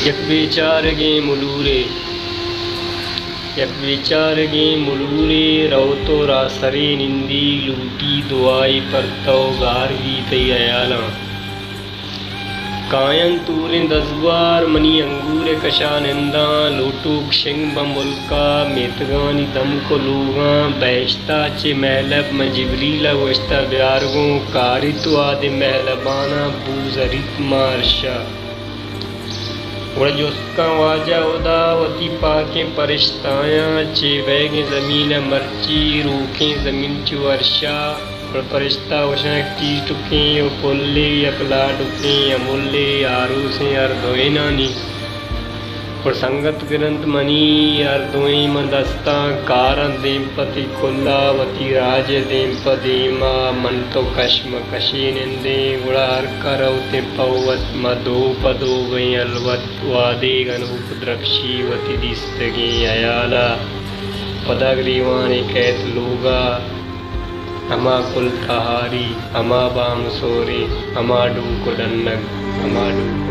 یک بیچارگیں ملورے، یک بیچارگیں ملورے روت و راسرے نندی، لوٹی دعائے پر تو گار بی تئی ہیالاں۔ کاینت توریں دزگوار منی انگور ء کشا ننداں، لوٹوک شنگ بہ ملکا، میتگانی دمک و لوگاں، بہشتا چہ مہلب من جبریل ء گوشتہ بیار گوں، کاریت وہدے مہلباناں بو زریت ماں عرشا۔ گڑا جست کن واجہ ہدا وتی پاکیں پرشتایاں، چے بئیگیں زمین ء مرچی روکیں زمین چو عرشا۔ گڑا پرشتہ گوشاں، یک ٹیٹکیں و پلے، یک لاڈکیں املے، آروسیں ہر دوئینانی۔ گڑا سنگت گرنت منی ہر دوئیں من دستاں، کارنت دیم پہ تئی کلا، وتی راج ء دیم پہ دیما، من تو کش مہ کشے نندیں۔ گڑا ہر کر اوتیں پہ وت، ما دو پہ دو بئیں الوت، وہدے گنوک درپشی وتی دیستگیں ہیالا۔ پدا گریوانے کئیت لوگا، ہما کل تہاری، ہما بام سورے، ہما ڈوک و ڈنگ، ہما ڈوک